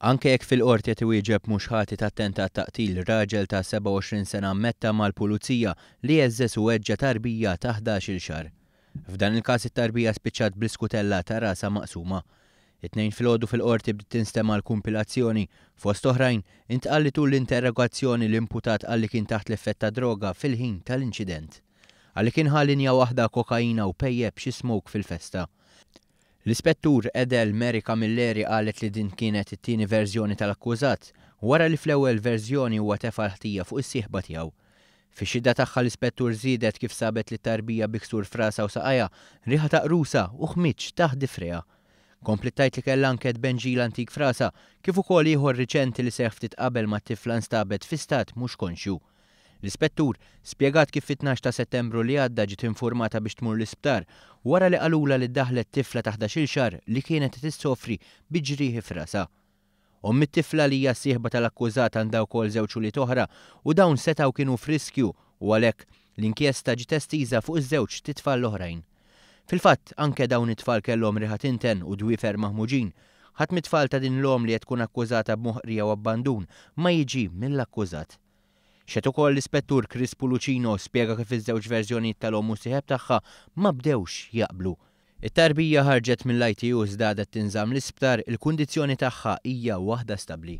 Anke jekk fil-Qorti qed iwieġeb mhux ħati ta' attentat ta' qtil, raġel ta' 27 sena ammetta mal-Pulizija li għeżżeż u weġġa' tarbija ta' 11-il xahar. F'dan il-każ it-tarbija spiċċat bl-iskutella ta' rasha maqsuma. It-Tnejn filgħodu fil-Qorti bdiet tinstema' l-kumpilazzjoni. Fost oħrajn, intqal li tul l-interrogazzjoni l-imputat qal li kien taħt l-effett ta' droga fil-ħin tal-inċident. Qal li kien ħa linja waħda kokaina u pejjep xi smoke fil-festa. L-Ispettur Edel Mary Camilleri qalet li din kienet it-tieni verżjoni tal-akkużat, wara li fl-ewwel verżjoni huwa tefa' l-ħtija fuq is-sieħba tiegħu. Fix-xhieda tagħha l-Ispettur żiedet kif sabet lit-tarbija bi ksur f'rasha u saqajha, riħa ta' qrusa u ħmieġ taħt difrejha. Kompliet tgħid li kellha anke tbenġil antik f'rasha, kif ukoll ieħor riċenti li seħħ ftit qabel ma t-tifla nstabet fi stat mhux konxju. L-Ispettur spjegat kif fit-tnax ta' Settembru li għadda ġiet infurmata biex tmur l-isptar wara li qalulha li ddaħħlet tifla ta' 11-il xahar li kienet qed issofri bi ġrieħi f'rasha. Omm it-tifla li hija s-sieħba tal-akkużat għandha wkoll żewġ ulied oħra u dawn setgħu kienu f'riskju u għalhekk l-inkjesta ġiet estiża fuq iż-żewġ titfal l-oħrajn. Fil-fatt, anke dawn it-tfal kellhom riħa tinten u dwiefer maħmuġin. Ħadd mit-tfal ta' din l-omm li qed tkun akkużata b'moħqrija u abbandun ma jiġi mill-akkużat. Xehed ukoll l-Ispettur Chris Pulucino spjega kif iż-żewġ verżjonijiet tal-omm u s-sieħeb tagħha ma bdewx jaqblu. It-tarbija ħarġet mill-ITU iżda għadha tinżamm l-isptar, il-kundizzjoni tagħha hija waħda stabbli.